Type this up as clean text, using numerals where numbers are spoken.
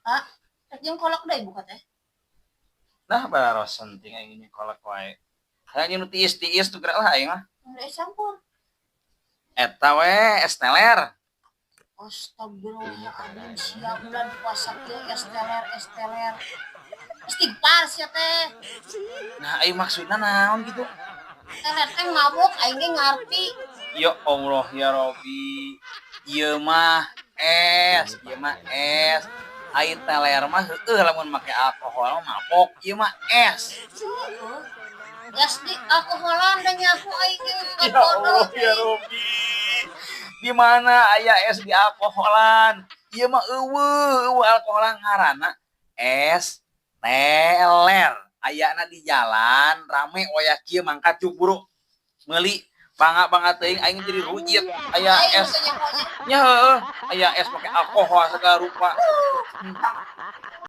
Rek jeung kolak deui buka teh. Nah, bararosen ting aing ini kolak wae. Hayang nu tiis-tiis tuh gerak lah aing mah. Udah es campur. Eta we es teler. Astagfirullahaladzim, siap bulan puasa kieu es teler, es teler. Istighfar sia teh. Nah, aing maksudna naon gitu? Teler teh mabuk, aing ge ngarti. Ya Allah ya Robi. Ieu mah es, ieu mah es. Ai teler mah heueuh, lamun make alkohol mah mabok, ieu mah es. Heeh. Es di alkoholan da nyaho aing ge. Ya Allah ya Robi. Di mana aya es di alkoholan? Ieu mah euweuh, euweuh alkoholan, ngaranna es teler. Ayana di jalan rame wayah kieu, mangka cuk buru meuli, bangga-bangga teuing aing jadi rujit aya Aing es. Teu nyaho nya. Nya heueuh, aya es make alkohol segala rupa.